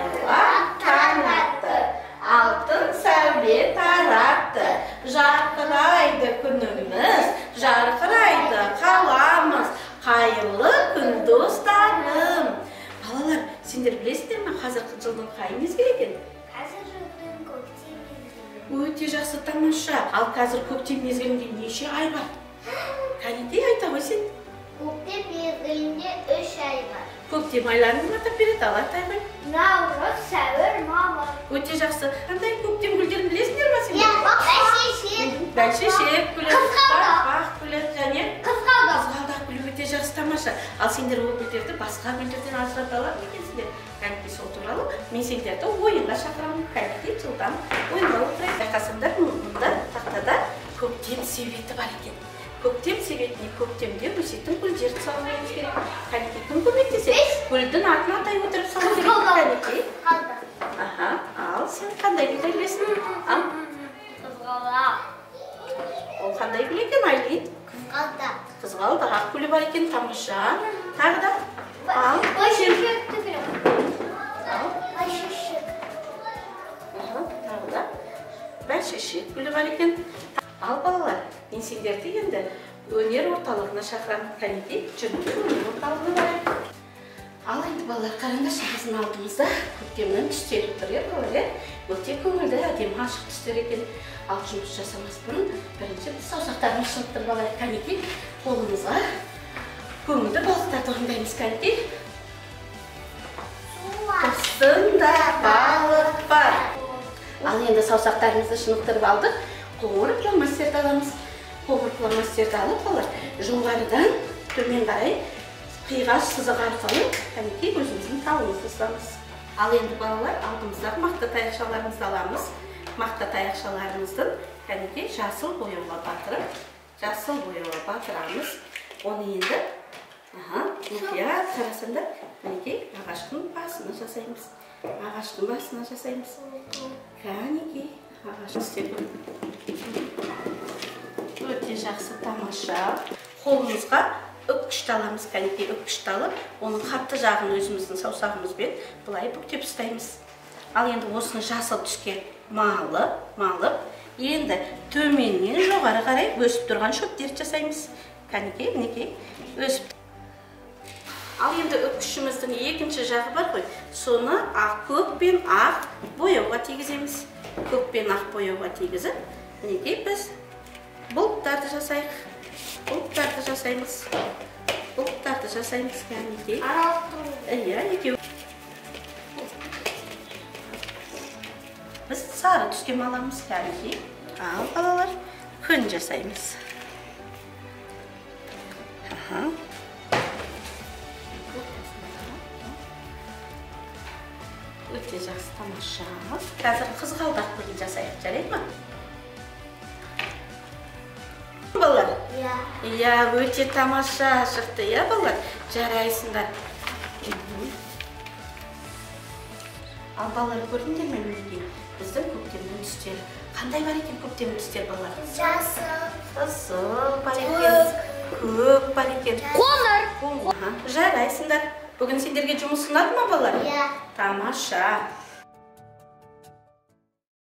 Арайлап таң атты, алтын сәуле таратты. Жарқырайды күніміз, жарқырайды қаламыз. Қайырлы күн, достарым. Балалар, сендер білесіздер ме, қазіргі жылдың қай мезгілі екен? Қазір жылдың көктем мезгілі. Өте жақсы, тамаша. Ал қазір көктем мезгілінде неше ай бар? Кәнекей, айта ғой сен. Көктем мезгілінде 3 ай бар. Көктем айларын кім атап береді? Ал атай ғой. Наурыз, сәуір, мамыр. Өте жақсы. Қандай көктем гүлдерін білесіңдер ме сендер? Иә, бәйшешек. Бәйшешек гүлі, Қызғалдақ. Бақ гүлі және Қызғалдақ. Қызғалдақ гүлі өте жақсы, тамаша. Ал сендер ол гүлдерді басқа гүлдерден ажырата алады екенсіңдер. Кәнекей, сол туралы мен сендерді ойынға шақырамын. Кәнекей, жылдам ойынға отырайық. Байқасаңдар, мұнда тақтада көктем себеті бар екен. Көктем себетіне көктемде өсетін гүлдерді салуымыз керек. Кәнекей, кім көмектеседі? Гүлдің атын атай отырып салу керек. Кәнекей. Қызғалдақ. Аха, ал сен қандай гүлді білесің? Ал. Қызғалдақ. Ол қандай гүл екен, Айлин? Қызғалдақ. Қызғалдақ гүлі бар екен, тамаша. Тағы да? Ал. Бәйшешек гүлі. Ал. Бәйшешек. Аха, тағы да бәйшешек гүлі бар екен. Ал балалар, мен сендерді енді өнер орталығына шақырамын. Кәнекей, жүріңдер, өнер орталығына барайық. Ал енді балалар, қараңдаршы, біздің алдымызда көктемнің түстері тұр, иә балалар, иә? Өте көңілді, әдемі ашық түстер екен. Ал жұмыс жасамас бұрын бірінші біз саусақтарымызды шынықтырып алайық. Кәнекей, қолымызға көңілді балықтарды орындаймыз. Кәнекей. Қосында балық бар. Ал енді саусақтарымызды шынықтырып алдық. Қоңыр фломастерді аламыз. Қоңыр фломастерді алып, балалар, жоғарыдан төмен қарай қиғаш сызық арқылы кәнекей өзіміздің тауымызды сызамыз. Ал енді балалар, алдымыздағы мақта таяқшаларымызды аламыз. Мақта таяқшаларымыздың кәнекей жасыл бояуға батырып, жасыл бояуға батырамыз. Оны енді, аха, мұқият қарасаңдар, кәнекей ағаштың басына жасаймыз. Ағаштың басына жасаймыз. Кәнекей ағаш істеп. Өте жақсы, тамаша. Қолымызға үккішті аламыз, кәнекей үккішті алып, оның қатты жағын өзіміздің саусағымызбен былай бүктеп ұстаймыз. Ал енді осыны жасыл түске малып, енді төменнен жоғары қарай өсіп тұрған шөптерді жасаймыз. Кәнекей, мінекей, өсіп. Ал енді үккішіміздің екінші жағы бар ғой, соны көк пен ақ бояуға тигіземіз. Көк пен ақ бояуға тигізіп, мінекей біз бұлттарды жасайық. Бұлттарды жасаймыз. Бұлттарды жасаймыз, кәнекей. Иә, екеу. Біз сары түске маламыз, кәнекей. Ал балалар, күн жасаймыз. Аха. Өте жақсы, тамаша. Қазір қызғалдақ гүлін жасайық, жарайды ма? Балалар? Иә. Иә, өте тамаша шықты, иә, балалар? Жарайсыңдар. Ал балалар, көрдіңдер ме, мінекей біздің көктемнің түстері. Қандай бар екен көктемнің түстері, балалар? Жасыл. Қызыл бар екен. Көк бар екен. Қоңыр. Аха, жарайсыңдар. Бүгін сендерге жұмыс ұнады ма, балалар? Иә. Тамаша.